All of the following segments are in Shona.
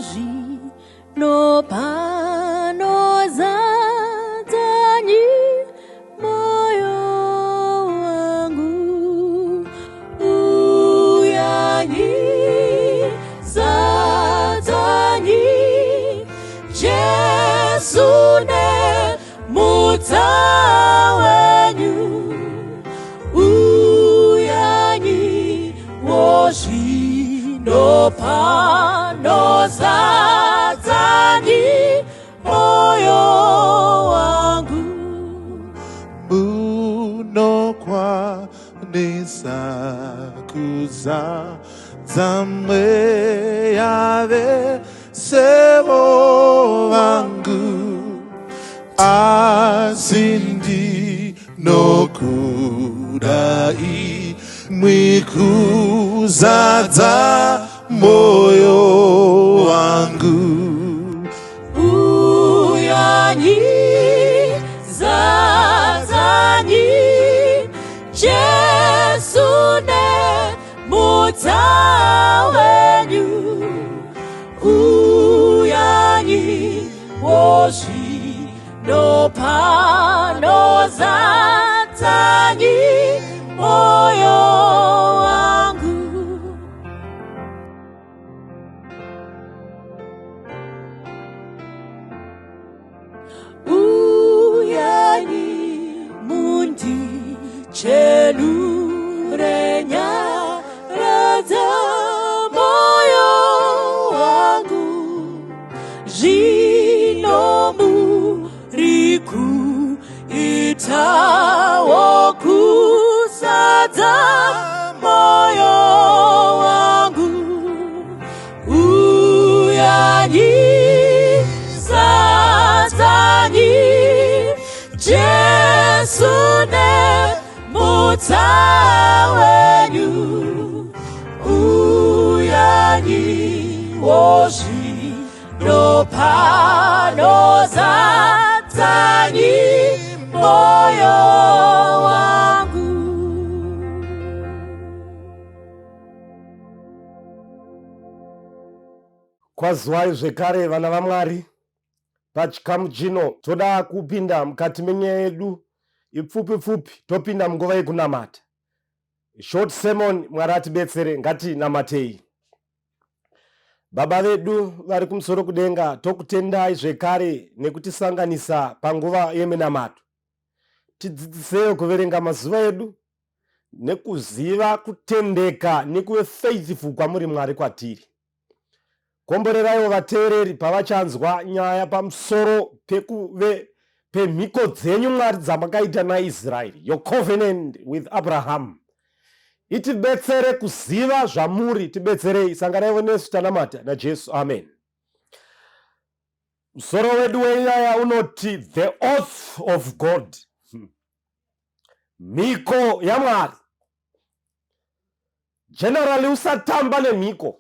Zvino pano zadzanyi moyo wangu. Uyanyi, zadzanyi, Jesu nemutsa wenyu. Uyanyi wozvino pano zadzanyi moyo wangu. Munokwanisa kuzadza mweya vesevo vangu, asi ndinokuda imwi kuzadza moyo wangu. Uyanyi, zadzanyi, Jesu nemutsa wenyu. Uyanyi wozvino pano zadzanyi moyo wangu. Uyanyi mundichenure nyaradza moyo wangu. Zvino muri kuitawo kuzadza moyo wangu. Uyanyi, zadzanyi, Jesu nemutsa wenyu. Uyanyi wozvino pano zadzanyi moyo wangu. Kwaziwai zvekare vana vaMwari. Pachikamu chino toda kupinda mukati menyaya yedu ipfupi pfupi, topinda munguva yekunamata. Short sermon, Mwari atibetsere, ngatinamatei. Baba vedu vari kumusoro kudenga, tokutendai zvekare nekutisanganisa panguva yeminamato. Tidzidziseyo kuverenga mazuva edu nekuziva kutendeka nekuve faithful kwamuri Mwari kwatiri. Komboreraiwo vateereri pavachanzwa nyaya pamusoro pekuve pemhiko dzenyu Mwari dzamakaita naIsraeri, your covenant with Abraham. Itibetsere kuziva zvamuri, tibetserei, sanganaivo nesu tanamata naJesu, amen. Musoro wedu wenyaya unoti the oath of God, mhiko yaMwari. Generally usatamba nemhiko.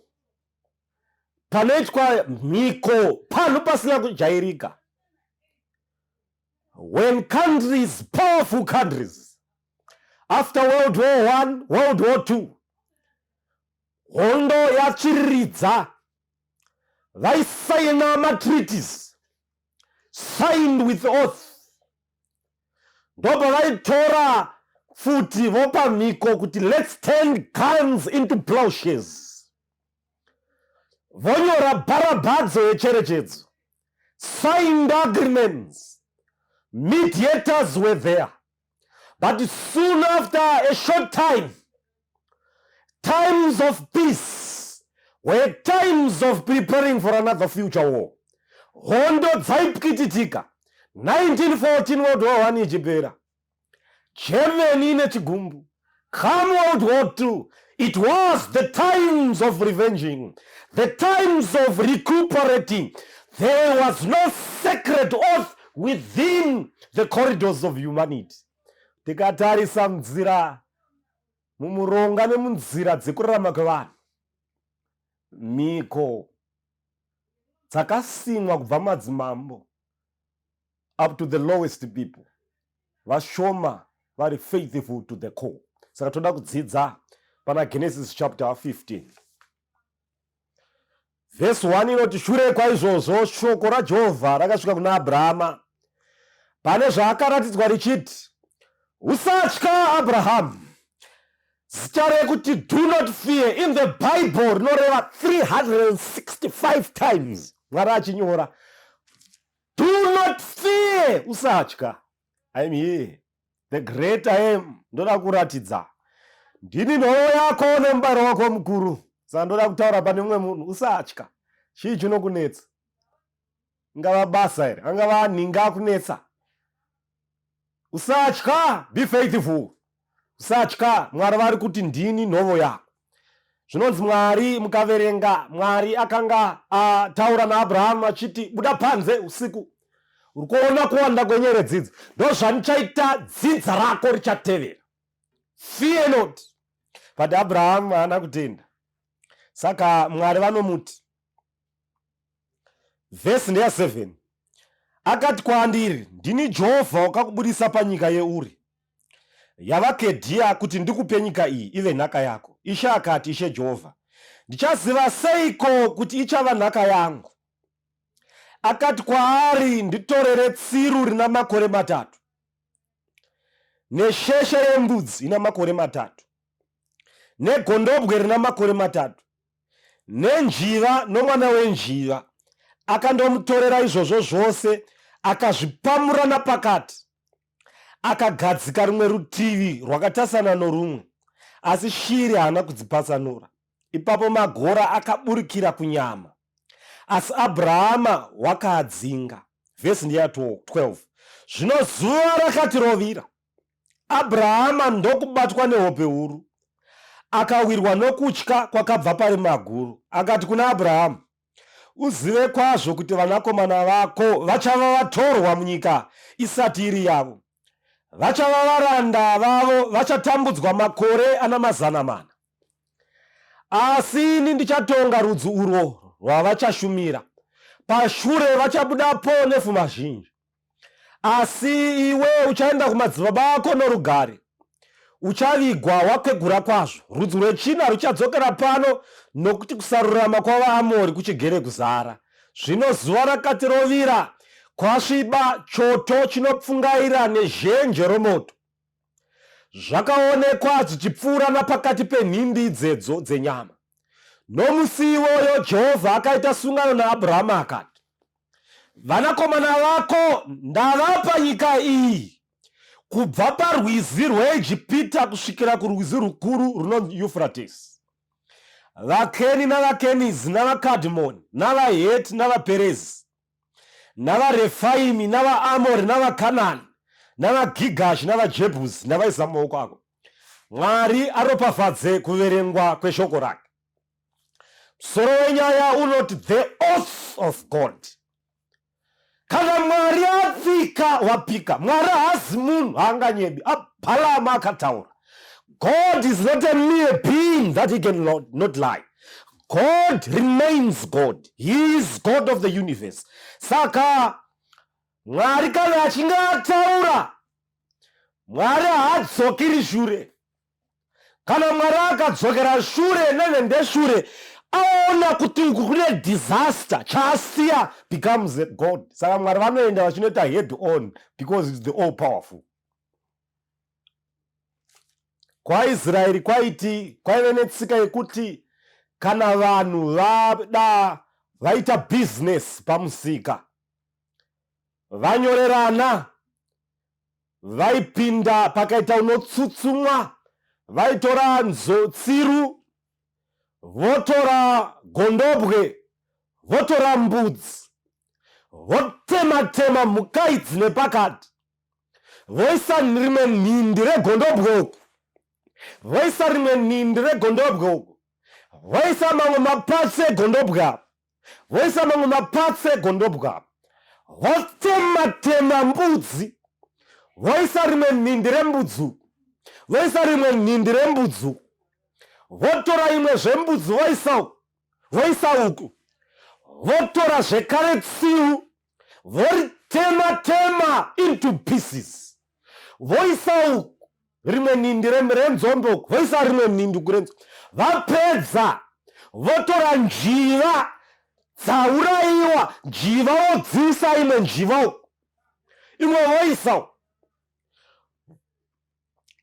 Panoitwa mhiko panhu pasina kujairika. When countries, powerful countries, after World War One, World War Two, hondo yatsviriridza, vaisaina matreaties signed with oath, ndopavaitora pfuti vopa mhiko kuti let's turn guns into plowshares, vonyora bharabhadzo yecherechedzo, signed agreements, mediators were there. But soon after a short time, times of peace were times of preparing for another future war. Hondo dzaipwititika. 1914 World War One ichipera, Germany ine chigumbu. Come World War Two, it was the times of revenging, the times of recuperating. There was no sacred oath within the corridors of humanity. Tikatarisa munzira, mumuronga nemunzira dzekurarama kwevanhu, mhiko dzakasimwa kubva madzimambo up to the lowest people, vashoma vari faithful to the core. Saka toda kudzidza pana Genesis chapter 15. Vhesi 1 inoti, Shure kwaizvozvo shoko raJehovha rakasvika kuna Abrahama pane zvaakaratidzwa richiti, Usatya, Abrahamu. Zita rekuti do not fear in the Bible rinoreva 365 times Mwari achinyora do not fear, usatya. I'm here. The great I am. Ndoda kuratidza ndini nhovo yako nemubayiro wako mukuru. Saka ndoda kutaura pane mumwe munhu, usatya. Chii chinokunetsa? Ingava basa here? Angava nhinga akunetsa? Usatya, be faithful. Usatya, Mwari vari kuti ndini nhovo yako. Zvinonzi Mwari, mukaverenga, Mwari akanga ataura naAbrahamu achiti, buda panze usiku, uri kuona kuwanda kwenyeredzi idzi, ndozvandichaita dzinza rako richatevera. Fear not. But Abrahamu haana kutenda. Saka Mwari vanomuti, Vhesi ndeya 7. Akati kwaandiri, Ndini Jehovha wakakubudisa panyika yeUri yavaKedhia kuti ndikupe nyika iyi ive nhaka yako. Ishe akati, Ishe Jehovha, ndichaziva seiko kuti ichava nhaka yangu? Akati kwaari, Nditorere tsiru rina makore matatu nesheshe yembudzi ina makore matatu negondobwe rina makore matatu nenjiva nomwana wenjiva. Akandomutorera izvozvo zvose, akazvipamura napakati, akagadzika rumwe rutivi rwakatasana norumwe, asi shiri haana kudzipatsanura. Ipapo magora akaburikira kunyama, asi Abrahama wakaadzinga. Vhesi ndiya 12. Zvino zuva rakati rovira, Abrahama ndokubatwa nehope huru, akawirwa nokutya kwakabva parima guru. Akati kuna Abrahamu, Uzive kwazvo kuti vanakomana vako vachava vatorwa munyika isati iri yavo, vachava varanda vavo, vachatambudzwa makore ana mazana mana. Asi ini ndichatonga rudzi urwo rwavachashumira, pashure vachabudapo nefuma zhinji. Asi iwe uchaenda kumadzibaba ako norugare, uchavigwa wakwegura kwazvo. Rudzi rwechina ruchadzokera pano, nokuti kusarurama kwavaAmori kuchigere kuzara. Zvino zuva rakati rovira, kwasviba, choto chinopfungaira nezhenje romoto zvakaonekwa zvichipfuura napakati penhindi idzedzo dzenyama. Nomusi iwoyo Jehovha akaita sungano naAbhurahama akati, Vanakomana vako ndavapa nyika iyi kubva parwizi rweEgipita kusvikira kurwizi rukuru runonzi Yufratesi, vaKeni navaKenizi navaKadhimoni navaHeti navaPerezi navaRefaimi navaAmori navaKanani navaGigashi navaJebhusi ndavaisa mumaoko ako. Mwari aropafadze kuverengwa kweshoko rake. Musoro wenyaya unoti the oath of God. Kana Mwari apika, wapika. Mwari haazi munhu, haanganyebi. Abhalamu akataura. God is not a mere being that he can not lie. God remains God. He is God of the universe. Saka Mwari kana achinge ataura, Mwari haadzokeri shure. Kana Mwari akadzokera shure nenhendeshure aona kuti uku kune disaster, chaasiya becomes a God. Saka Mwari vanoenda vachinoita head on because it's the all powerful. KwaIsraeri kwaiti kwaive netsika yekuti kana vanhu vada vaita business pamusika vanyorerana vaipinda pakaita unotsutsumwa vaitora tsiru votora gondobwe votora mbudzi votema-tema mhuka idzi nepakati voisa rimwe nhindi regondobwe uku voisa rimwe nhindi regondobwe uku voisa mamwe mapatsi egondobwe apa voisa mamwe mapatsi egondobwe apa votema-tema mbudzi voisa rimwe nhindi rembudzi uku voisa rimwe nhindi rembudzi uku votora imwe zvembudzi voisa uku voisa uku votora zvekare tsiu voritema tema into pieces voisa uku rimwe nindi renzombe uku voisa rimwe nindi uku renzombe vapedza votora njiva. dzaurayiwa njiva wodzisa imwe njiva uko imwe voisa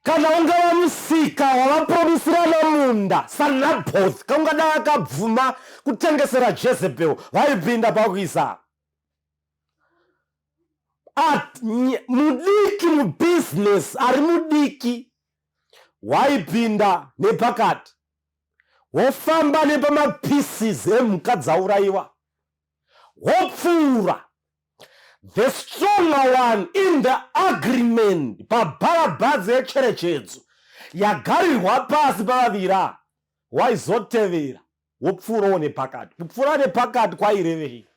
kana ungava musika wavapromisirana munda sanaboth kaungadai akabvuma kutengesera jezebel vaipinda pakuisa mudiki mubhizinesi ari mudiki waipinda nepakati wofamba nepamapieces emhuka dzaurayiwa wopfuura the stronger one in the agreement pabharabhadzi yecherechedzo yagarirwa pasi pavaviri ava waizotevera wopfuurawo nepakati kupfuura nepakati kwairevei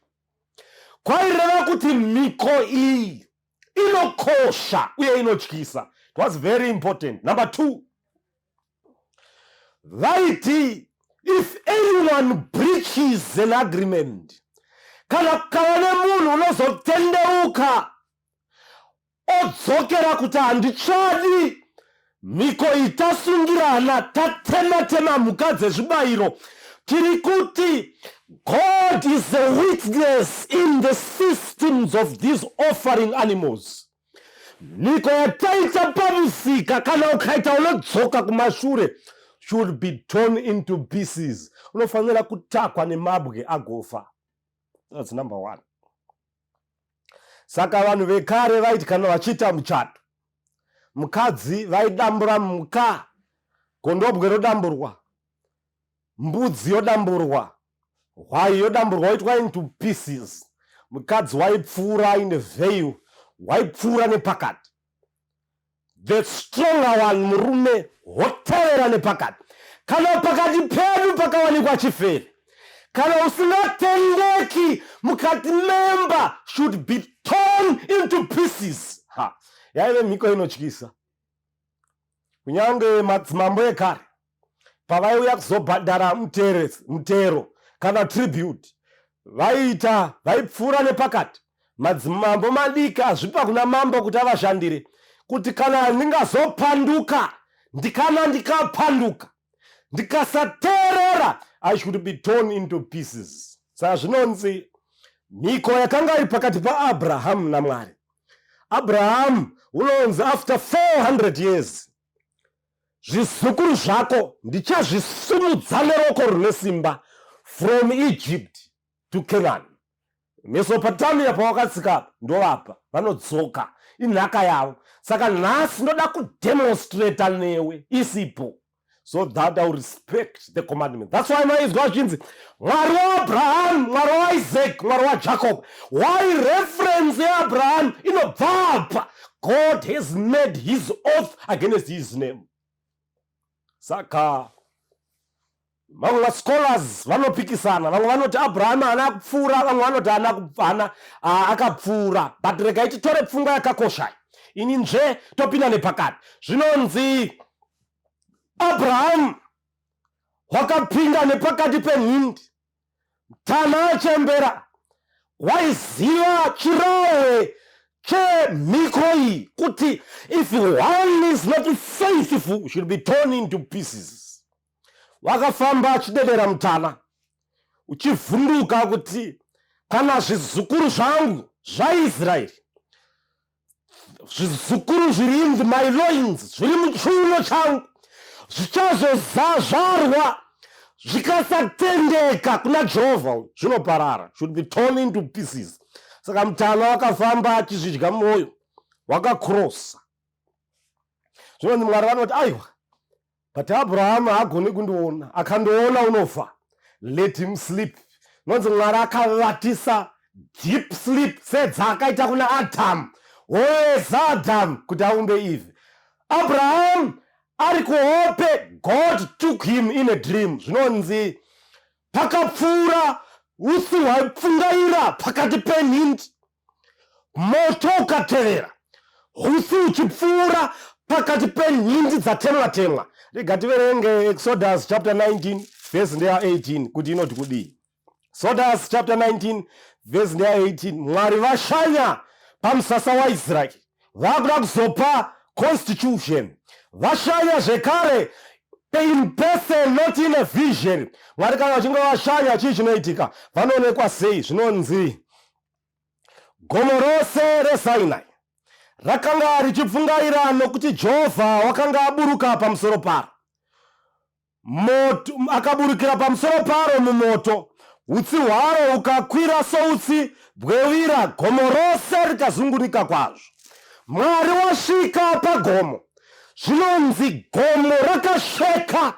kwaireva kuti mhiko iyi inokosha uye inotyisa it was very important number two vaiti if anyone breaches an agreement kana kukava nemunhu unozotendeuka odzokera kuti handichadi mhiko iyi tasungirana tatema tema mhuka dzezvibayiro tiri kuti god is a witness in the systems of these offering animals mhiko yataita pamusika kana ukaita unodzoka kumashure should be torn into pieces unofanira kutakwa nemabwe agofa that's number one saka vanhu vekare vaiti kana vachiita muchato mukadzi vaidambura muka gondobwe rodamburwa mbudzi yodamburwa hwai yodamburwa oitwa into pieces mukadzi waipfuura aine veil waipfuura nepakati the stronger one murume hotevera nepakati kana pakati pedu pakawanikwa chifere kana usingatendeki mukati memba should be torn into pieces ha yaive mhiko inotyisa kunyange madzimambo ekare pavaiuya kuzobhadhara mutero kana tribute vaiita vaipfuura nepakati madzimambo madiki azvipa kuna mambo kuti avashandire kuti kana ndingazopanduka ndikana ndikapanduka ndikasateerera i should be torn into pieces saka zvinonzi mhiko yakanga iri pakati paabrahamu namwari abrahamu unonzi after 400 years zvizukuru zvako ndichazvisumudza neruoko rune simba from egypt to canaan mesopotamia pawakatsika ndovapa vanodzoka inhaka yavo saka nhasi ndoda kudemonstrata newe isipo so that ill respect the commandment thats why maizwa zvinzi mwari waabraham mwari waisaac mwari wajacob why reference yeabraham inobvapa god has made his oath against his name saka vamwe vascholars vanopikisana vamwe vanoti abraham haana kupfuura vamwe vanoti haana akapfuura but regai titore pfungwa yakakosha ini nzve topinda nepakati zvinonzi abrahamu wakapinda nepakati penhindi mtana achembera waiziva chirahwe chemhiko iyi kuti if one is not faithful should be torn into pieces wakafamba achidedera mutana uchivhunduka kuti kana zvizukuru zvangu zvaisraeri zvizukuru zviri in my loins zviri muchiuno changu zvichazozazvarwa zvikasatendeka kuna jehovha zvinoparara should be torn into pieces saka mutana wakafamba achizvidya mwoyo wakakrosa zvinonzi mwari vanoti aiwa but abrahamu haagoni kundiona akandiona unofa let him sleep nonzi mwari akavatisa deep sleep sedzaakaita kuna adamu woeza adamu kuti aumbe eve abrahamu ari kuhope god took him in a dream zvinonzi pakapfuura utsi hwaipfungaira pakati penhindi moto ukatevera utsi uchipfuura pakati penhindi dzatemwa temwa rega tiverenge exodus chapter 19 vhesi ndeya 18 kuti inoti kudii exodus chapter 19 vhesi ndeya 18 mwari vashanya pamusasa waisraeri vakuda kuzopa constitution vashanya zvekare In person, not in a vision. Mwari kana vachinge vashanya, chii chinoitika? Vanoonekwa sei? Zvinonzi gomo rose reSinai rakanga richipfungaira nokuti Jehovha wakanga aburuka pamusoro paro. Moto, akaburukira pamusoro paro mumoto, utsi hwaro hukakwira soutsi bwevira, gomo rose rikazungunika kwazvo. Mwari wasvika pagomo, zvinonzi gomo rakasheka,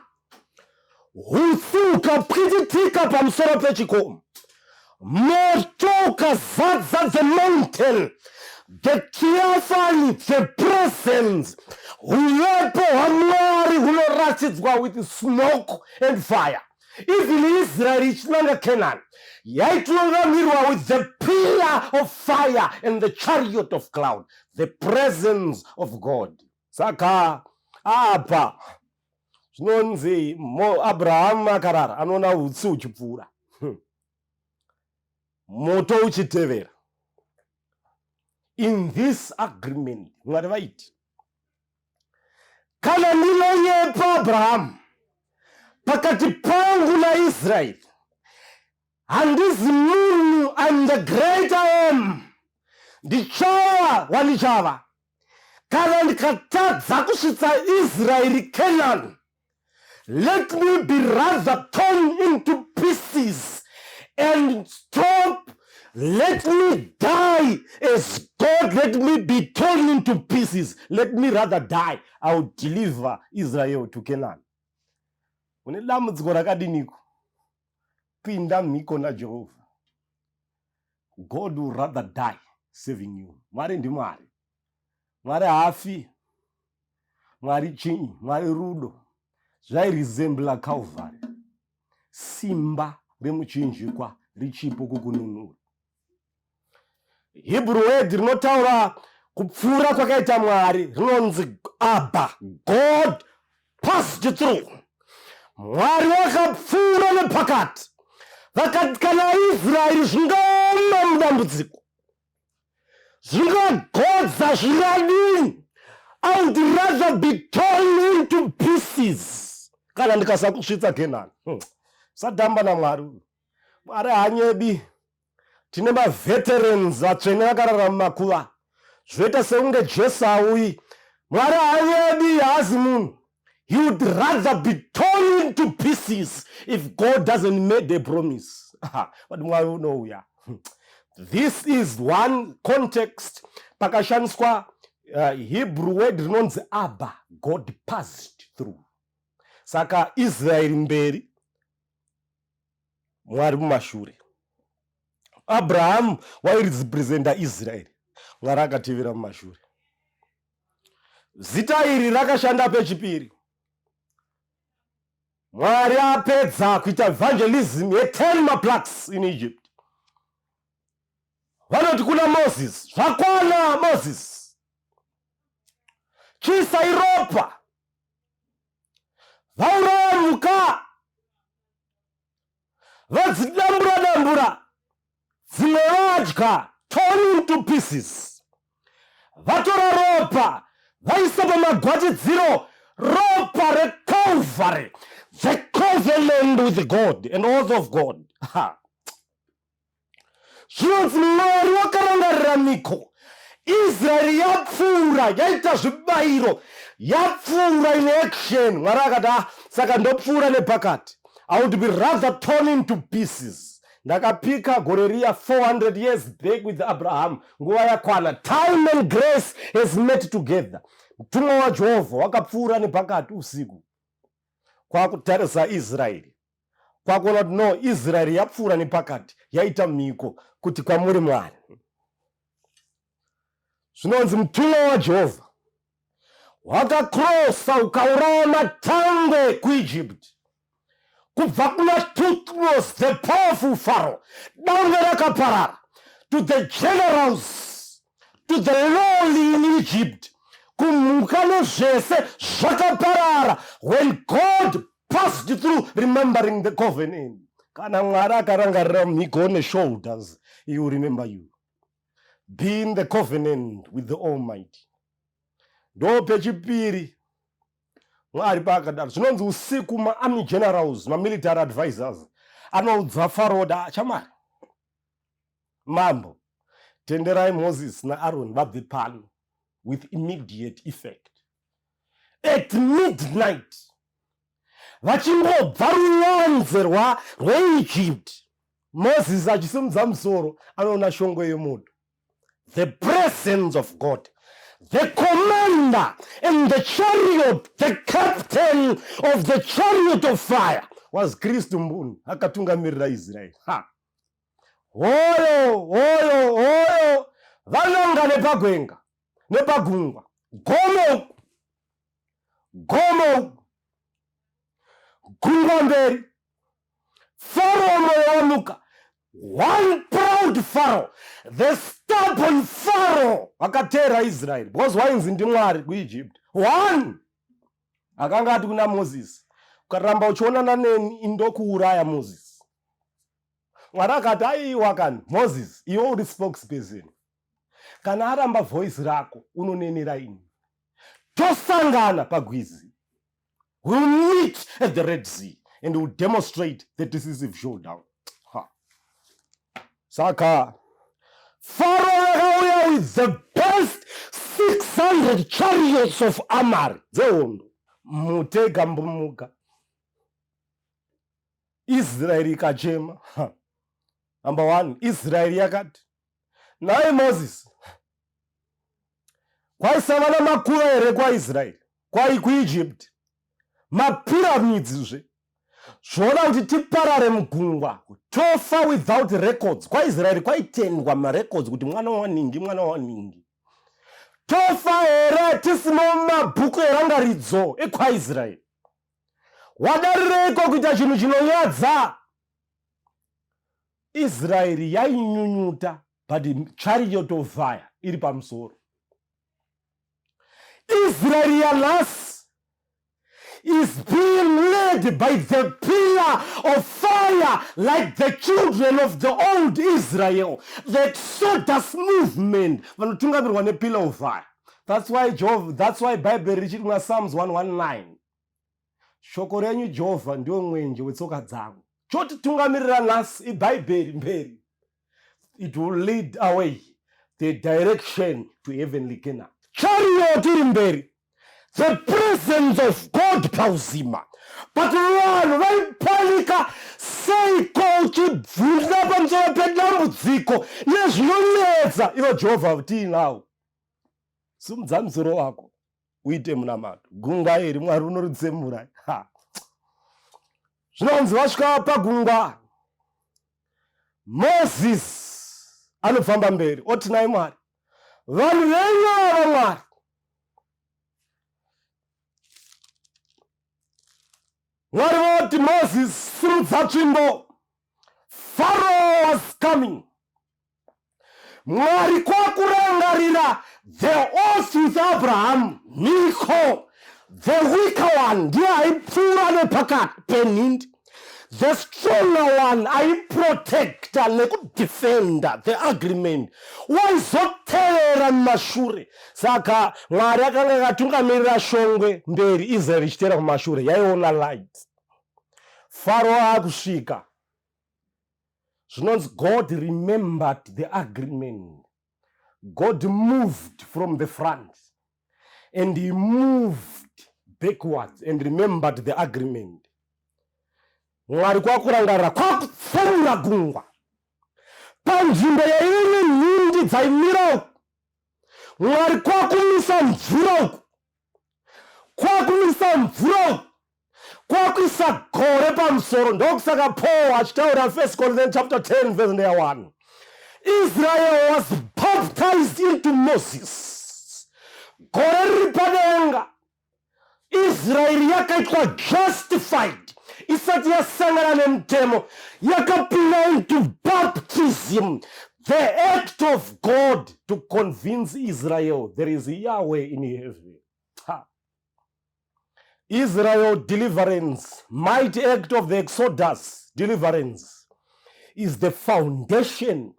hutsi hukapwititika pamusoro pechikomo, moto ukazadza the mountain, the theophany, the presence, huvepo hwaMwari hunoratidzwa with smoke and fire. Even Israel ichinanga Canaan yaitungamirwa with the pillar of fire and the chariot of cloud, the presence of God. Saka apa zvinonzi Abrahamu akarara, anoona utsi uchipfuura, moto uchitevera. In this agreement, Mwari vaiti, kana ndinonyepa Abrahamu, pakati pangu naIsraeri handizi munhu. I'm the great I am, ndichava wandichava. Kana ndikatadza kusvitsa Israeri Canaan, let me be rather torn into pieces and stop. Let me die as God. Let me be torn into pieces. Let me rather die. I will deliver Israel to Canaan. Une dambudziko rakadiniko? Pinda mhiko naJehovha. God will rather die saving you. Mwari ndiMwari. Mwari haafi. Mwari chinyi? Mwari rudo. Zvairesembla Calvary, simba remuchinjikwa richipo kukununura. Hebrew word rinotaura kupfuura kwakaita Mwari rinonzi Abba. God passed through. Mwari wakapfuura nepakati. Vakati kana Israeri zvingaoma mudambudziko, zvingagodza zviradini, I would rather be torn into pieces kana ndikasakusvitsa Kenani. Sadhamba naMwari. Mwari haanyebi. Tine maveterans vatsvene vakarara mumakuva, zvoita sekunge Jesu auyi. Mwari haanyebi, haazi munhu. He would rather be torn into pieces if God doesn't make a promise. But Mwari unouya. This is one context pakashandiswa Hebrew word rinonzi Abba. God passed through. Saka Israeri mberi, Mwari mumashure. Abrahamu wairepresenta Israeri, Mwari akatevera mumashure. Zita iri rakashanda pechipiri. Mwari apedza kuita evangelism ye10 maplagues in Egypt, vanoti kuna Moses, "Zvakwana, Moses, chiisai ropa." Vauraya mhuka, vadzidambura dambura, dzimwe vadya, torn into pieces. Vatora ropa, vaisa pamagwatidziro, ropa reCalvary, the covenant with God and oath of God. Ha. Zvinonzi Mwari wakarangarira miko. Israeri yapfuura, yaita zvibayiro, yapfuura in action. Mwari akati, "Ah, saka ndopfuura nepakati. I would be rather torn into pieces. Ndakapika gore riya 400 years back with Abraham. Nguva yakwana." Time and grace has met together. Mutumwa waJehovha wakapfuura nepakati usiku, kwakutarisa Israeri, kwakuona kuti no, Israeri yapfuura nepakati, yaita mhiko kuti kwamuri Mwari. Zvinonzi mutumwa waJehovha wakakrosa, ukauraya matangwe kuEgypt, kubva kuna Tutmos the powerful Pharaoh, dangwe rakaparara, to the generals, to the lowly in Egypt, kumhuka nezvese zvakaparara when God passed through, remembering the covenant. Kana Mwari akarangarira mhiko on the shoulders, he will remember you. Be in the covenant with the Almighty. Ndo pechipiri. Mwari paakadaro zvinonzi usiku maarmy generals mamilitary advisors anoudza Faro chamwari mambo tenderai Moses naAron vabve pano with immediate effect at midnight vachingobva ruwanze rweEgypt Moses achisimudza musoro anoona shongwe yemoto the presence of God the commander and the chariot the captain of the chariot of fire was Kristu mbuni akatungamirira Israeri ha hoyo hoyo hoyo vanonga nepagwenga nepagungwa gomo gomo gungwa mberi faro moyo wamuka one proud faro the stubborn faro akateera israeri because wainzi ndimwari kuegypt one akanga ati kuna moses ukaramba uchionana neni indokuuraya moses mwari akati aiwa kani moses iwe uri spokesperson kana aramba voice rako unonenera ini tosangana pagwizi we'll meet at the red sea and we'll demonstrate the decisive showdown ha. Saka faro yakauya with the best 600 chariots of amari dzehondo mutega mbumuka Israeri ikachema. Number one, Israeri yakati, nhai Moses, kwaisava namakuva here kwaIsraeri, kwai kuEgypt, mapyramids zve zvoda kuti tiparare mugungwa tofa without records. KwaIsraeri kwaitendwa marecords kuti mwana waningi, mwana waningi. Tofa here tisimo mumabhuku erangaridzo ekwaIsraeri? Wadarireiko kuita chinhu chinonyadza? Israeri yainyunyuta but chariot of fire iri pamusoro. Israeri yanhasi is being led by the pillar of fire like the children of the old Israel, the Exodus movement vanotungamirwa nepillar of fire. That's why Jehovah, that's why Bible richiri kuna Psalms 119. Shoko renyu Jehovha ndiwo mwenje wetsoka dzangu. Chotitungamirira nhasi iBhaibheri mberi. It will lead away the direction to heavenly Canaan. Chariot iri mberi. The presence of God pauzima. But vanhu vaipanika seiko uchibvunza pamusoro pedambudziko nezvinonetsa ivo Jehovha tiinawo. Simudza musoro wako uite munamato. Gungwa iri Mwari unoritsemura. Zvinonzi vasvika pagungwa, Moses anofamba mberi oti nai Mwari, vanhu venyu ava Mwari Mwari voti Moses simudza tsvimbo. Pharaoh was coming. Mwari kwakurangarira the oath with Abraham mhiko the weaker one ndiye aipfuura nepakati penhindi the stronger one aiprotecta nekudefenda the agreement waizotevera mumashure saka Mwari akanga akatungamirira shongwe mberi Israel ichitera kumashure yaiona light Faro akusvika Zvinonzi God remembered the agreement. God moved from the front and he moved backwards and remembered the agreement. Mwari kwakurangarira kwakutsemura gungwa panzvimbo yaive nenhindi dzaimira uku. Mwari kwakumisa mvura uku, kwakumisa mvura uku, kwakuisa gore pamusoro. Ndokusaka Paul achitaura 1 Corinthians chapter 10 verse 1, Israel was baptized into Moses. Gore riri padenga, Israeri yakaitwa justified isati yasangana nemutemo, yakapinda into baptism, the act of God to convince Israel there is Yahweh in heaven. Ha. Israel deliverance, mighty act of the Exodus deliverance is the foundation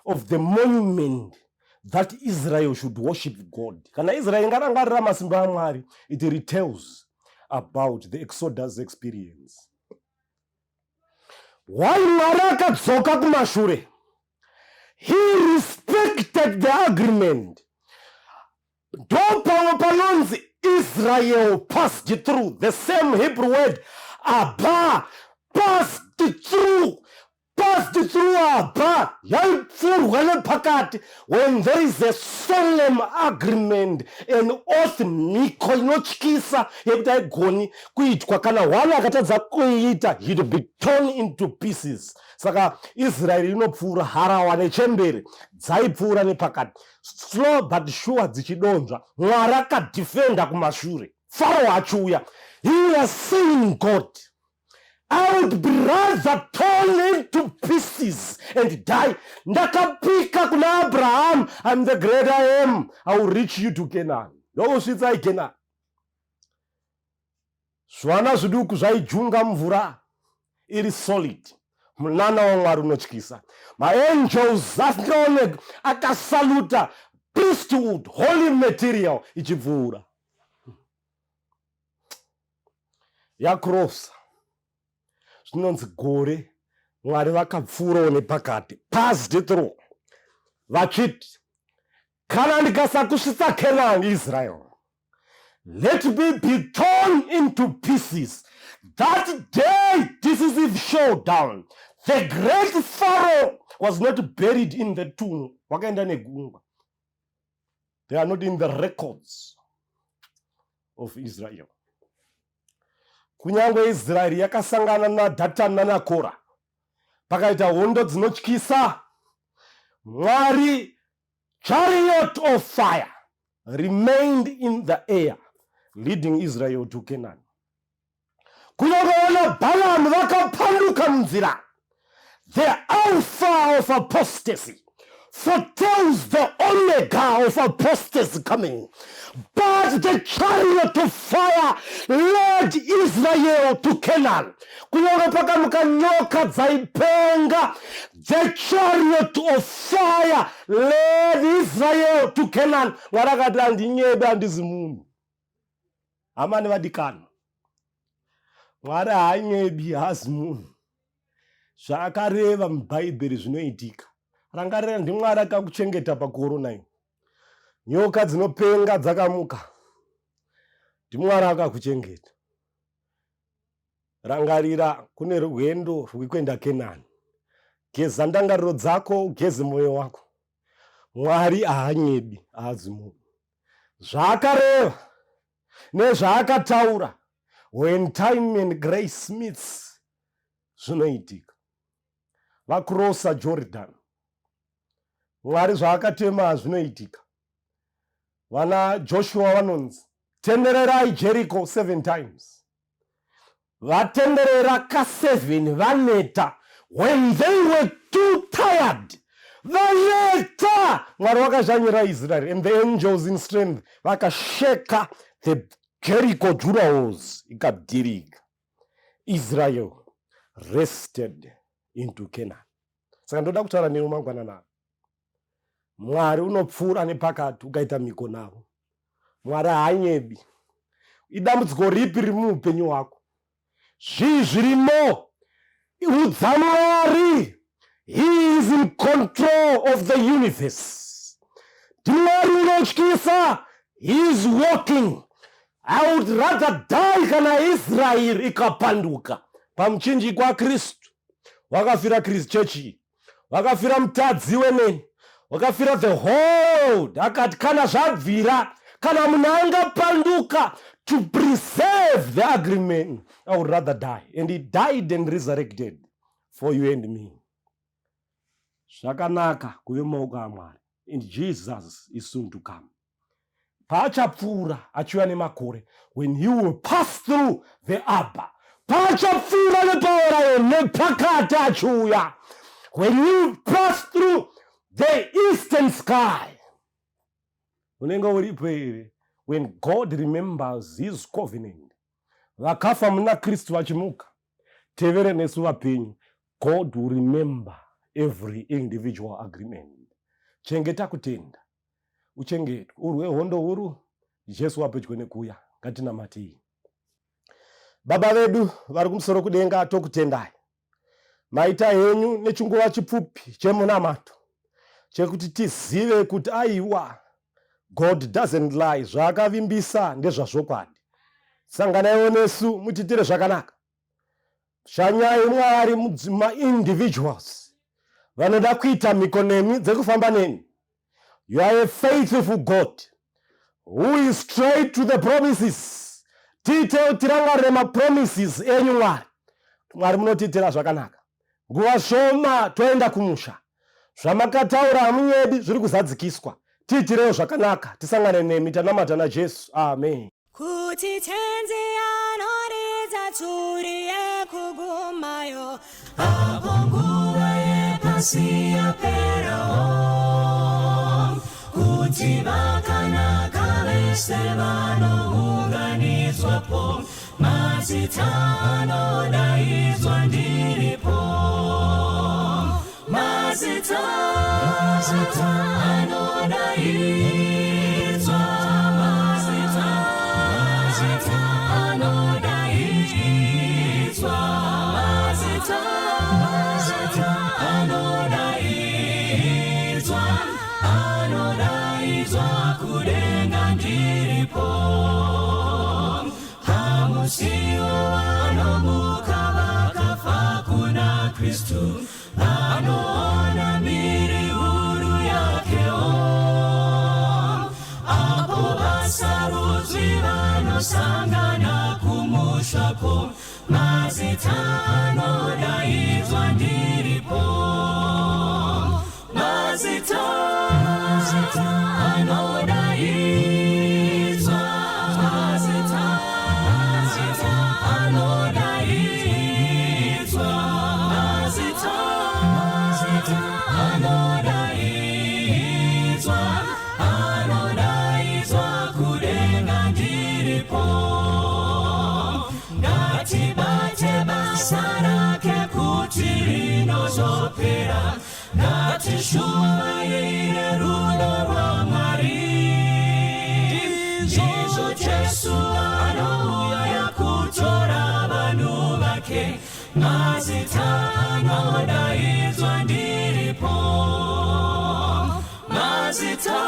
of the monument that Israel should worship God. Kana Israel ingarangarira masimba aMwari, it retells about the Exodus experience. Why Mwari akadzoka kumashure? He respected the agreement. Ndopamwe panonzi Israel passed through the same Hebrew word Abba passed through passed through Abba yaipfurwa nepakati when there is a solemn agreement an oath mhiko inotyisa yekuti haigoni kuitwa kana one akatadza kuiita he'd be torn into pieces saka Israeri inopfuura harawa nechembere dzaipfuura nepakati slow but sure dzichidonzva Mwari akadefenda kumashure Faro achiuya he was saying God I would be rather torn into pieces and die. Ndakapika kuna Abraham, I'm the great I am. I will reach you to Canaan. Ndokusvitsai Canaan. Zvana zviduku zvaijunga mvura iri solid. Munana waMwari unotyisa. Maangels asingaoneki akasaluta priesthood, holy material ichipfuura. Yakrosa zvinonzi gore Mwari vakapfuurawo nepakati passed through vachiti kana ndikasakusvitsa Canaan Israel let me be torn into pieces that day decisive showdown the great Pharaoh was not buried in the tomb wakaenda negungwa They are not in the records of Israel. Kunyange Israeri yakasangana naDhatani nanaKora pakaita hondo dzinotyisa, Mwari chariot of fire remained in the air leading Israel to Canaan. Kunyange vana Balaam vakapanduka munzira, the alpha of apostasy foretells the omega of apostasy coming. But the chariot of fire led Israel to Canaan. Kunyange pakamuka nyoka dzaipenga, the chariot of fire led Israel to Canaan. Mwari akati handinyebe, handizi munhu. Hama nevadikanwa, Mwari haanyebi, haazi munhu. Zvaakareva muBhaibheri zvinoitika. Rangarira, ndiMwari akakuchengeta pakorona iyi. Nyoka dzinopenga dzakamuka, ndiMwari akakuchengeta. Rangarira, kune rwendo rwekuenda Kenani. Geza ndangariro dzako, ugeze mwoyo wako. Mwari haanyebi, haazi munhu. Zvaakareva nezvaakataura, when time and grace meets, zvinoitika. Vakrosa Jordan, Mwari zvaakatema zvinoitika. Vana Joshua vanonzi tendererai Jericho 7 times. Vatenderera ka7 vaneta. When they were too tired, vaneta, Mwari vakazhanyira Israel and the angels in strength vakasheka the Jericho durawalls ikadhirika. Israel rested into Canaan. Saka ndoda kutaura newe mangwanana. Mwari unopfuura nepakati ukaita mhiko navo. Mwari haanyebi. Idambudziko ripi riri muupenyu hwako? Zvii zvirimo? Udza Mwari. He is in control of the universe. NdiMwari unotyisa. He is walking. I would rather die kana Israel ikapanduka pamuchinjikwa Kristu. Wakafira Kristu chechi. Wakafira mutadzi wemene. Wakafira the whole. Akati kana zvabvira, kana munhu angapanduka to preserve the agreement, I would rather die. And he died and resurrected for you and me. Zvakanaka kuve mumaoko aMwari. And Jesus is soon to come. Paachapfuura achiuya nemakore, when he will pass through the Abba, paachapfuura nepaorayo nepakati achiuya, when you pass through the eastern sky, unenge uripo here? When God remembers his covenant, vakafa muna Kristu vachimuka, tevere nesu vapenyu, God will remember every individual agreement. Chengeta kutenda, uchengetwe, urwe hondo huru. Jesu wapedyo nekuuya, ngatinamatei. Baba vedu vari kumusoro kudenga, tokutendai. Maita henyu nechinguva chipfupi chemunamato chekuti tizive kuti aiwa, God doesn't lie, zvaakavimbisa ndezvazvokwadi. Sanganaiwo nesu mutiitire zvakanaka. Shanyai Mwari maindividuals vanoda kuita mhiko nemi dzekufamba nemi. You are a faithful God who is straight to the promises. Tiitewo tirangarire mapromises enyu Mwari. Mwari munotiitira zvakanaka. Nguva shoma toenda kumusha. Zvamakataura hamunyebi zviri kuzadzikiswa. Tiitirewo zvakanaka tisangane nemi tanamata naJesu. Amen. Kuti tenzi anoridza tsuri yekugumayo apo nguva yepasi yaperawo kuti vakanaka vese vanounganidzwapo mazita anodaidzwa ndiripo mazita mazita anodaidzwa mazita mazita anodaidzwa mazita mazita anodaidzwa anodaidzwa kudenga ndiripo hamusiwo vanomuka vakafa kuna Kristu vanoona mbiri huru yakewo apo vasarudzwi vanosangana kumushako mazita anodaidzwa ndiripo mazita mazita anodaidzwa mazita mazita anodaidzwa mazita mazita anodaidzwa anodaidzwa kudenga ndiripo ngatibate basa rake kuti rinozopera ngatishumaire rudo rwaMwari ndizvo Jesu anouya kutora vanhu vake mazita anodaidzwa ndiripo mazita.